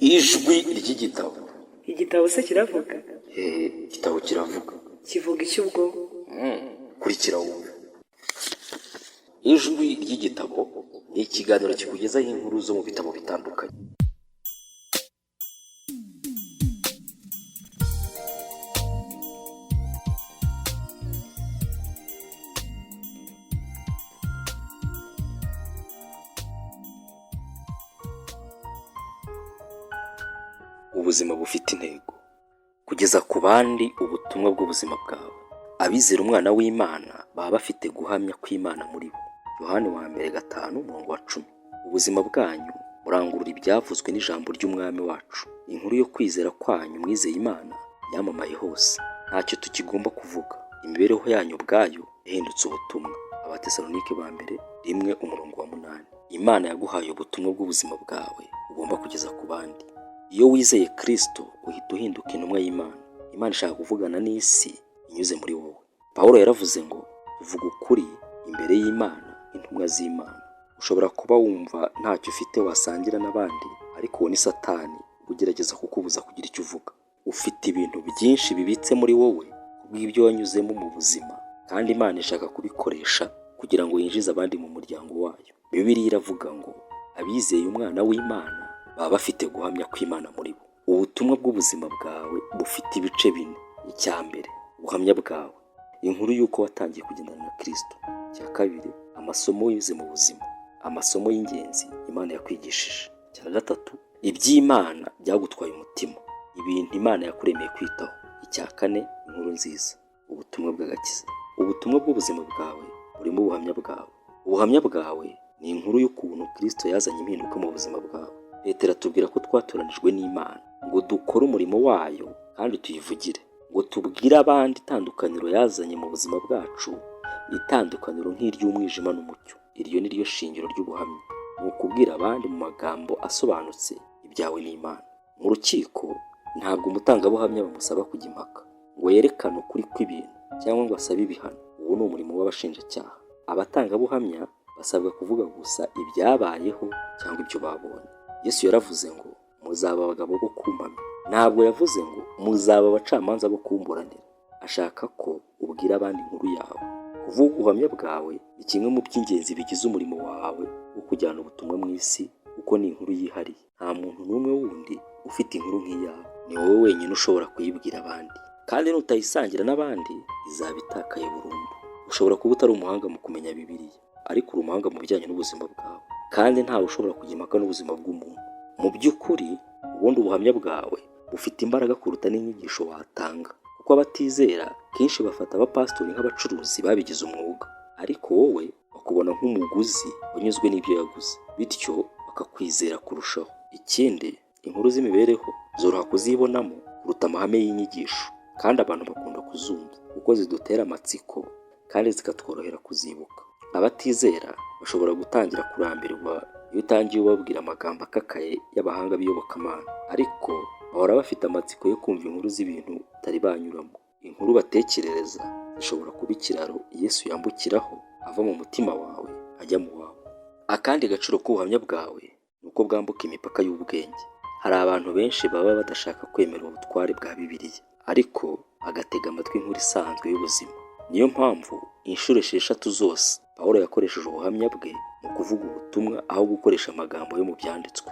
Ijwi ry'igitabo. Igitabo se kiravuga? Hehe, igitabo kiravuga. Kivuga iki ubwo? Kurikira wumve. Ijwi ry'igitabo ni ikiganiro kikugezaho inkuru zo mu bitabo bitandukanye. Ubuzima bufite intego. Kugeza ku bandi ubutumwa bw'ubuzima bwawe. Abizera umwana w'Imana baba bafite guhamya kw'Imana muri bo. Yohani wa mbere 5 umurongo wa 10. Ubuzima bwanyu burangurura ibyavuzwe n'ijambo ry'Umwami wacu. Inkuru yo kwizera kwanyu mwizeye Imana yamamaye hose. Ntacyo tukigomba kuvuga. Imibereho yanyu ubwayo yahindutse ubutumwa. Abatesalonike ba mbere 1 umurongo wa 8. Imana yaguhaye ubutumwa bw'ubuzima bwawe ugomba kugeza ku bandi. Iyo wizeye Kristo uhita uhinduka intumwa y'Imana. Imana ishaka kuvugana n'isi inyuze muri wowe. Pawulo yaravuze ngo tuvuga ukuri imbere y'Imana intumwa z'Imana. Ushobora kuba wumva ntacyo ufite wasangira n'abandi, ariko uwo ni Satani ugerageza kukubuza kugira icyo uvuga. Ufite ibintu byinshi bibitse muri wowe kubw'ibyo wanyuzemo mu buzima, kandi Imana ishaka kubikoresha kugira ngo yinjize abandi mu muryango wayo. Bibiliya iravuga ngo abizeye umwana w'Imana baba bafite guhamya kw'Imana muri bo. Ubutumwa bw'ubuzima bwawe bufite ibice bine. Icya mbere, ubuhamya bwawe, inkuru y'uko watangiye kugendana na Kristo. Icya kabiri, amasomo wize mu buzima, amasomo y'ingenzi Imana yakwigishije. Icya gatatu, iby'Imana byagutwaye umutima, ibintu Imana yakuremeye kwitaho. Icya kane, inkuru nziza, ubutumwa bw'agakiza. Ubutumwa bw'ubuzima bwawe burimo ubuhamya bwawe. Ubuhamya bwawe ni inkuru y'ukuntu Kristo yazanye impinduka mu buzima bwawe. Petero atubwira ko twatoranijwe n'Imana ngo dukore umurimo wayo kandi tuyivugire, ngo tubwire abandi itandukaniro yazanye mu buzima bwacu, itandukaniro nk'iry'umwijima n'umucyo. Iryo ni ryo shingiro ry'ubuhamya, ni ukubwira abandi mu magambo asobanutse ibyawe n'Imana. Mu rukiko ntabwo umutangabuhamya bamusaba kujya impaka ngo yerekane ukuri kw'ibintu cyangwa ngo asabe ibihano. Uwo ni umurimo w'abashinjacyaha. Abatangabuhamya basabwa kuvuga gusa ibyabayeho cyangwa ibyo babonye. Yesu yaravuze ngo muzaba abagabo bo kumpamya. Ntabwo yavuze ngo muzaba abacamanza bo kumburanira. Ashaka ko ubwira abandi inkuru yawe. Kuvuga ubuhamya bwawe ni kimwe mu by'ingenzi bigize umurimo wawe wo kujyana ubutumwa mu isi, kuko ni inkuru yihariye. Nta muntu n'umwe wundi ufite inkuru nk'iyawe. Ni wowe wenyine ushobora kuyibwira abandi, kandi nutayisangira n'abandi izaba itakaye burundu. Ushobora kuba utari umuhanga mu kumenya Bibiliya, ariko uri umuhanga mu bijyanye n'ubuzima bwawe, kandi ntawe ushobora kujya impaka n'ubuzima bw'umuntu. Mu by'ukuri, ubundi ubuhamya bwawe bufite imbaraga kuruta n'inyigisho watanga, kuko abatizera kenshi bafata abapasitori nk'abacuruzi babigize umwuga, ariko wowe bakubona nk'umuguzi wanyuzwe n'ibyo yaguze, bityo bakakwizera kurushaho. Ikindi, inkuru z'imibereho zoroha kuzibonamo kuruta amahame y'inyigisho, kandi abantu bakunda kuzumva kuko zidutera amatsiko kandi zikatworohera kuzibuka. Abatizera bashobora gutangira kurambirwa iyo utangiye ubabwira amagambo akakaye y'abahanga b'iyobokamana, ariko bahora bafite amatsiko yo kumva inkuru z'ibintu batari banyuramo. Inkuru batekerereza zishobora kuba ikiraro Yesu yambukiraho ava mu mutima wawe ajya mu wawe. Akandi gaciro k'ubuhamya bwawe ni uko bwambuka imipaka y'ubwenge. Hari abantu benshi baba badashaka kwemera ubutware bwa Bibiliya, ariko bagatega amatwi inkuru isanzwe y'ubuzima. Niyo mpamvu inshuro 6 zose Pawulo yakoresheje ubuhamya bwe mu kuvuga ubutumwa aho gukoresha amagambo yo mu byanditswe.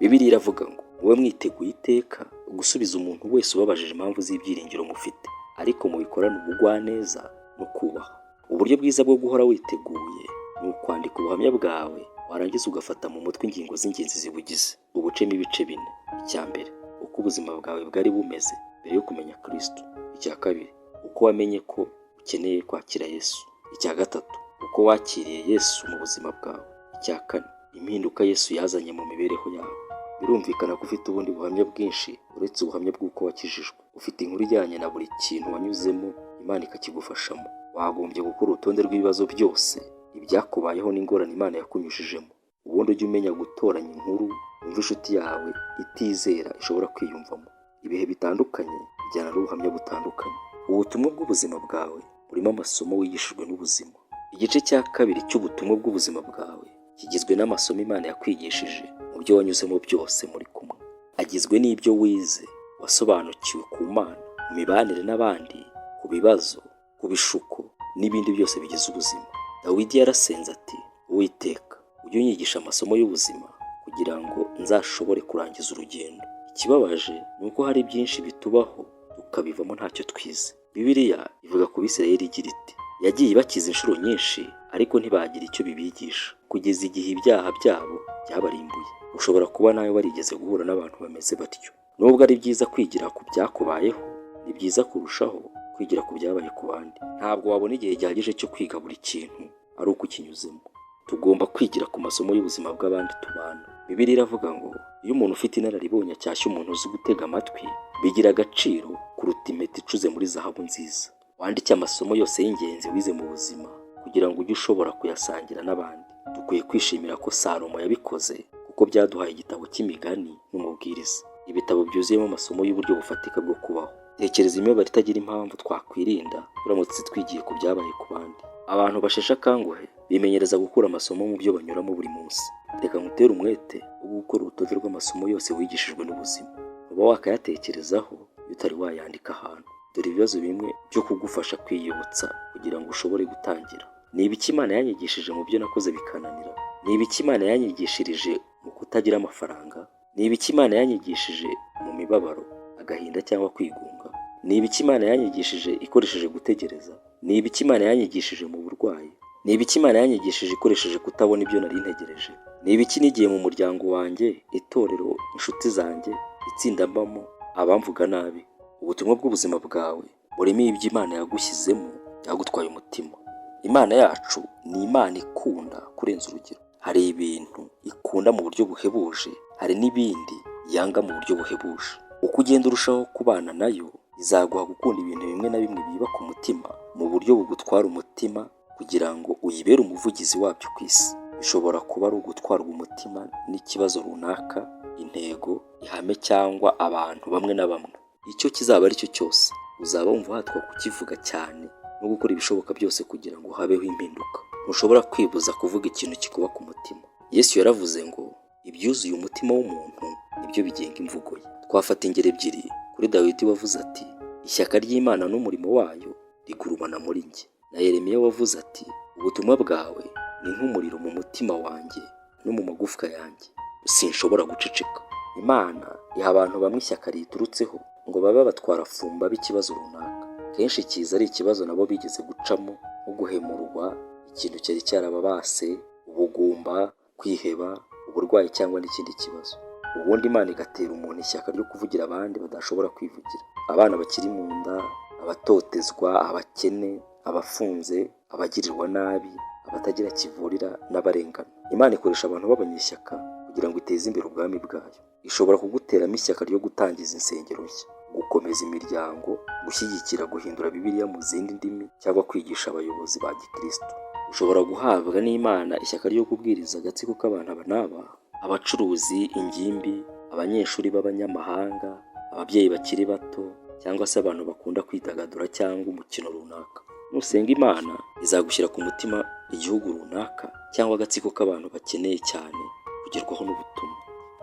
Bibiliya iravuga ngo mube mwiteguye iteka gusubiza umuntu wese ubabajije impamvu z'ibyiringiro mufite, ariko mubikorane ubugwaneza no kubaha. Uburyo bwiza bwo guhora witeguye ni ukwandika ubuhamya bwawe, warangiza ugafata mu mutwe ingingo z'ingenzi zibugize, ubucemo ibice bine. Icya mbere, uko ubuzima bwawe bwari bumeze mbere yo kumenya Kristo. Icya kabiri, uko wamenye ko ukeneye kwakira Yesu. Icya gatatu, uko wakiriye Yesu mu buzima bwawe. Icya kane, impinduka Yesu yazanye mu mibereho yawe. Birumvikana ko ufite ubundi buhamya bwinshi uretse ubuhamya bw'uko wakijijwe. Ufite inkuru ijyanye na buri kintu wanyuzemo, Imana ikakigufashamo. Wagombye gukora urutonde rw'ibibazo byose, ibyakubayeho n'ingorane Imana yakunyujijemo. Ubundi ujye umenya gutoranya inkuru wumva inshuti yawe itizera ishobora kwiyumvamo. Ibihe bitandukanye bijyana n'ubuhamya butandukanye. Ubutumwa bw'ubuzima bwawe burimo amasomo wigishijwe n'ubuzima. Igice cya kabiri cy'ubutumwa bw'ubuzima bwawe kigizwe n'amasomo Imana yakwigishije mu byo wanyuzemo byose muri kumwe. Agizwe n'ibyo wize, wasobanukiwe ku Mana, mu mibanire n'abandi, ku bibazo, ku bishuko n'ibindi byose bigize ubuzima. Dawidi yarasenze ati: "Uwiteka, ujye unyigisha amasomo y'ubuzima kugira ngo nzashobore kurangiza urugendo." Ikibabaje ni uko hari byinshi bitubaho tukabivamo ntacyo twize. Bibiliya ivuga ku Bisirayeli igira iti: "Yagiye ibakiza inshuro nyinshi, ariko ntibagira icyo bibigisha, kugeza igihe ibyaha byabo byabarimbuye." Ushobora kuba nawe warigeze guhura n'abantu bameze batyo. Nubwo ari byiza kwigira ku byakubayeho, ni byiza kurushaho kwigira ku byabaye ku bandi. Ntabwo wabona igihe gihagije cyo kwiga buri kintu ari uko ukinyuzemo. Tugomba kwigira ku masomo y'ubuzima bw'abandi tubana. Bibiliya iravuga ngo iyo umuntu ufite inararibonye acyashye umuntu uzi gutega amatwi, bigira agaciro kuruta impeta icuze muri zahabu nziza. Wandike amasomo yose y'ingenzi wize mu buzima kugira ngo ujye ushobora kuyasangira n'abandi. Dukwiye kwishimira ko Salomo yabikoze, kuko byaduhaye igitabo cy'Imigani n'Umubwiriza, ibitabo byuzuyemo amasomo y'uburyo bufatika bwo kubaho. Tekereza imibabaro itagira impamvu twakwirinda turamutse twigiye ku byabaye ku bandi. Abantu basheshe akanguhe bimenyereza gukura amasomo mu byo banyuramo buri munsi. Reka ngutere umwete wo gukora urutonde rw'amasomo yose wigishijwe n'ubuzima. Uba wakayatekerezaho iyo utari wayandika ahantu. Dore ibibazo bimwe byo kugufasha kwiyibutsa kugira ngo ushobore gutangira. Ni ibiki Imana yanyigishije mu byo nakoze bikananira? Ni ibiki Imana yanyigishirije mu kutagira amafaranga? Ni ibiki Imana yanyigishije mu mibabaro, agahinda cyangwa kwigunga? Ni ibiki Imana yanyigishije ikoresheje gutegereza? Ni ibiki Imana yanyigishije mu burwayi? Ni ibiki Imana yanyigishije ikoresheje kutabona ibyo nari ntegereje? Ni ibiki nigiye mu muryango wanjye, itorero, inshuti zanjye, itsinda mbamo, abamvuga nabi? Ubutumwa bw'ubuzima bwawe burimo ibyo Imana yagushyizemo byagutwaye umutima. Imana yacu ni Imana ikunda kurenza urugero. Hari ibintu ikunda mu buryo buhebuje, hari n'ibindi yanga mu buryo buhebuje. Uko ugenda urushaho kubana nayo, izaguha gukunda ibintu bimwe na bimwe biba ku mutima mu buryo bugutwara umutima kugira ngo uyibere umuvugizi wabyo ku isi. Bishobora kuba ari ugutwarwa umutima n'ikibazo runaka, intego, ihame cyangwa abantu bamwe na bamwe. Icyo kizaba ari cyo cyose, uzaba wumva uhatwa kukivuga cyane no gukora ibishoboka byose kugira ngo habeho impinduka. Ntushobora kwibuza kuvuga ikintu kikuba ku mutima. Yesu yaravuze ngo ibyuzuye umutima w'umuntu nibyo bigenga imvugo ye. Twafata ingero ebyiri kuri Dawidi wavuze ati: "Ishyaka ry'Imana n'umurimo wayo rigurumana muri njye," na Yeremiya wavuze ati: "Ubutumwa bwawe ni nk'umuriro mu mutima wanjye no mu magufwa yanjye, sinshobora guceceka." Imana iha abantu bamwe ishyaka riyiturutseho ngo babe abatwarafumba b'ikibazo runaka. Kenshi kiza ari ikibazo nabo bigeze gucamo, nko guhemurwa, ikintu cyari cyarababase, ubugumba, kwiheba, uburwayi cyangwa n'ikindi kibazo. Ubundi Imana igatera umuntu ishyaka ryo kuvugira abandi badashobora kwivugira: abana bakiri mu nda, abatotezwa, abakene, abafunze, abagirirwa nabi, abatagira kivurira n'abarengana. Imana ikoresha abantu b'abanyeshyaka kugira ngo iteze imbere ubwami bwayo. Ishobora kuguteramo ishyaka ryo gutangiza insengero nshya, gukomeza imiryango, gushyigikira guhindura Bibiliya mu zindi ndimi cyangwa kwigisha abayobozi ba gikristo. Ushobora guhabwa n'Imana ishyaka ryo kubwiriza agatsiko k'abantu aba n'aba: abacuruzi, ingimbi, abanyeshuri b'abanyamahanga, ababyeyi bakiri bato cyangwa se abantu bakunda kwidagadura cyangwa umukino runaka. Nusenga Imana, izagushyira ku mutima igihugu runaka cyangwa agatsiko k'abantu bakeneye cyane kugerwaho n'ubutumwa.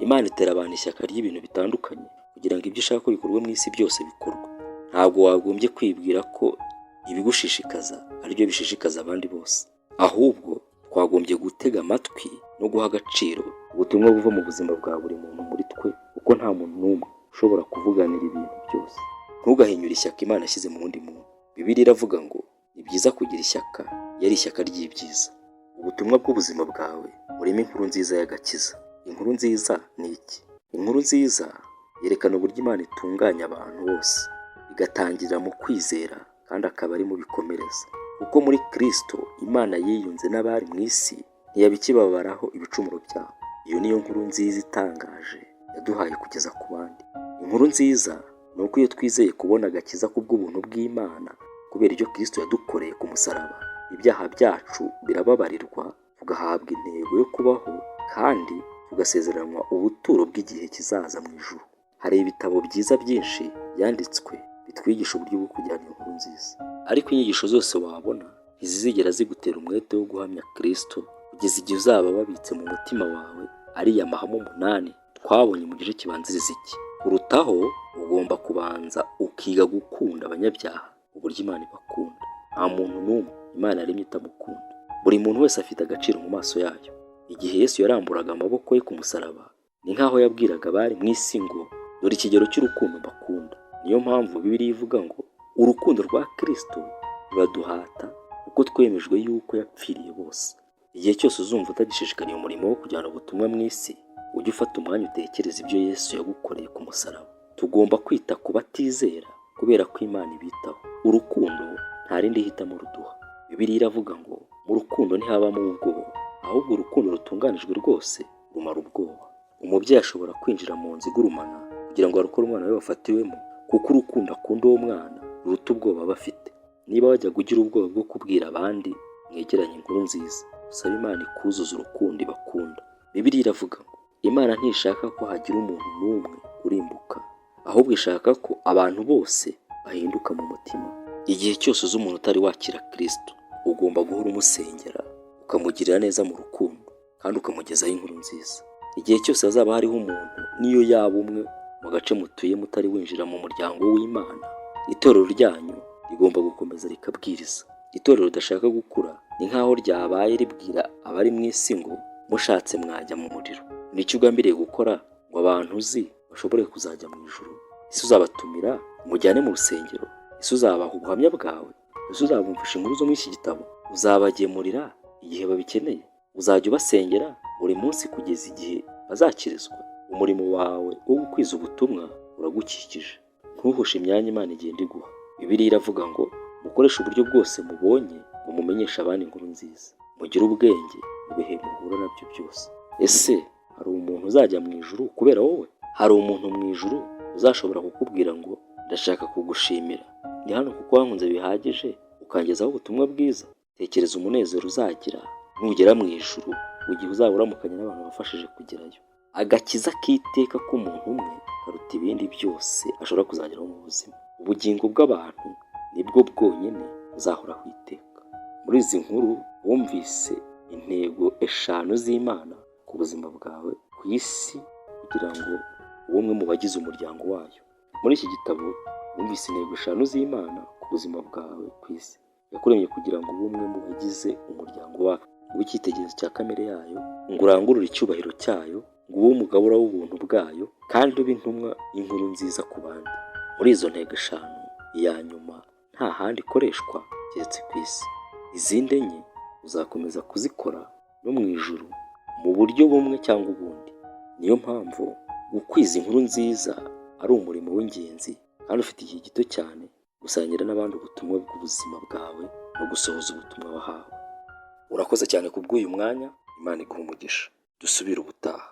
Imana itera abantu ishyaka ry'ibintu bitandukanye kugira ngo ibyo ishaka ko bikorwa mu isi byose bikorwe. Ntabwo wagombye kwibwira ko ibigushishikaza aribyo bishishikaza abandi bose. Ahubwo twagombye gutega amatwi no guha agaciro ubutumwa buva mu buzima bwa buri muntu muri twe, kuko nta muntu n'umwe ushobora kuvuganira ibintu byose. Ntugahinyure ishyaka Imana yashyize mu wundi muntu. Bibiliya iravuga ngo ni byiza kugira ishyaka iyo ari ishyaka ry'ibyiza. Ubutumwa bw'ubuzima bwawe burimo inkuru nziza y'agakiza. Inkuru nziza ni iki? Inkuru nziza yerekana uburyo Imana itunganya abantu bose, igatangirira mu kwizera kandi akaba ari mu bikomereza. Kuko muri Kristo Imana yiyunze n'abari mu isi, ntiyaba ikibabaraho ibicumuro byabo. Iyo niyo nkuru nziza itangaje yaduhaye kugeza ku bandi. Inkuru nziza ni uko iyo twizeye kubona agakiza kubw'ubuntu bw'Imana kubera ibyo Kristo yadukoreye ku musaraba, ibyaha byacu birababarirwa, tugahabwa intego yo kubaho kandi tugasezeranywa ubuturo bw'igihe kizaza mu ijuru. Hari ibitabo byiza byinshi byanditswe bitwigisha uburyo bwo kujyana inkuru nziza. Ariko inyigisho zose wabona ntizizigera zigutera umwete wo guhamya Kristo kugeza igihe uzaba wabitse mu mutima wawe ariya mahame 8 Twabonye mu gice kibanziriza iki. Kurutaho, ugomba kubanza ukiga gukunda abanyabyaha uburyo Imana ibakunda. Nta muntu n'umwe Imana yaremye itamukunda. Buri muntu wese afite agaciro mu maso yayo. Igihe Yesu yaramburaga amaboko ye ku musaraba, ni nk'aho yabwiraga abari mu isi ngo dore ikigero cy'urukundo mbakunda. Niyo mpamvu Bibiliya ivuga ngo urukundo rwa Kristo ruraduhata kuko twemejwe yuko yapfiriye bose. Igihe cyose uzumva utagishishikariye umurimo wo kujyana ubutumwa mu isi, ujye ufata umwanya utekereze ibyo Yesu yagukoreye ku musaraba. Tugomba kwita ku batizera kubera ko Imana ibitaho. Urukundo nta rindi hitamo ruduha. Bibiliya iravuga ngo mu rukundo ntihabamo ubwoba, ahubwo urukundo rutunganijwe rwose rumara ubwoba. Umubyeyi ashobora kwinjira mu nzu igurumana kugira ngo arokore umwana we wafatiwemo, kuko urukundo akunda uwo mwana ruruta ubwoba aba afite. Niba wajyaga ugira ubwoba bwo kubwira abandi mwegeranye inkuru nziza, usaba Imana ikuzuza urukundo ibakunda. Bibiliya iravuga ngo Imana ntishaka ko hagira umuntu n'umwe urimbuka, ahubwo ishaka ko abantu bose bahinduka mu mutima. Igihe cyose uzi umuntu utari wakira Kristo, ugomba guhora umusengera, ukamugirira neza mu rukundo, kandi ukamugezaho inkuru nziza. Igihe cyose hazaba hariho umuntu, niyo yaba umwe mu gace mutuyemo utari winjira mu muryango w'Imana, itorero ryanyu rigomba gukomeza rikabwiriza. Itorero ridashaka gukura ni nk'aho ryabaye ribwira abari mu isi ngo mushatse mwajya mu muriro. Ni icyo ugambiriye gukora ngo abantu uzi bashobore kuzajya mu ijuru? Ese uzabatumira umujyane mu rusengero? Ese uzabaha ubuhamya bwawe? Ese uzabumvisha inkuru zo muri iki gitabo? Uzabagemurira igihe babikeneye? Uzajya ubasengera buri munsi kugeza igihe bazakirizwa? Umurimo wawe wo gukwiza ubutumwa uragukikije. Ntuhushe imyanya Imana igenda iguha. Bibiliya iravuga ngo mukoreshe uburyo bwose mubonye ngo mumenyeshe abandi inkuru nziza. Mugire ubwenge mu bihe muhura nabyo byose. Ese hari umuntu uzajya mu ijuru kubera wowe? Hari umuntu mu ijuru uzashobora kukubwira ngo ndashaka kugushimira, ndi hano kuko wankunze bihagije ukangezaho ubutumwa bwiza? Tekereza umunezero uzagira nugera mu ijuru, igihe uzaba uramukanya n'abantu wafashije kugerayo. Agakiza k'iteka k'umuntu umwe karuta ibindi byose ashobora kuzageraho mu buzima. Ubugingo bw'abantu nibwo bwonyine buzahoraho iteka. Muri izi nkuru wumvise intego 5 z'Imana ku buzima bwawe ku isi kugira ngo ube umwe mu bagize umuryango wayo. Muri iki gitabo wumvise intego 5 z'Imana ku buzima bwawe ku isi. Yakuremye kugira ngo ube umwe mu bagize umuryango wayo, ube icyitegererezo cya kamere yayo, ngo urangurure icyubahiro cyayo, ngo ube umugabura w'ubuntu bwayo, kandi ube intumwa y'inkuru nziza ku bandi. Muri izo ntego 5, iya nyuma nta handi ikoreshwa keretse ku isi. Izindi 4 uzakomeza kuzikora no mu ijuru mu buryo bumwe cyangwa ubundi. Niyo mpamvu gukwiza inkuru nziza ari umurimo w'ingenzi kandi ufite igihe gito cyane gusangira n'abandi ubutumwa bw'ubuzima bwawe no gusohoza ubutumwa wahawe. Urakoze cyane kubw'uyu mwanya, Imana iguhe umugisha. Dusubire ubutaha.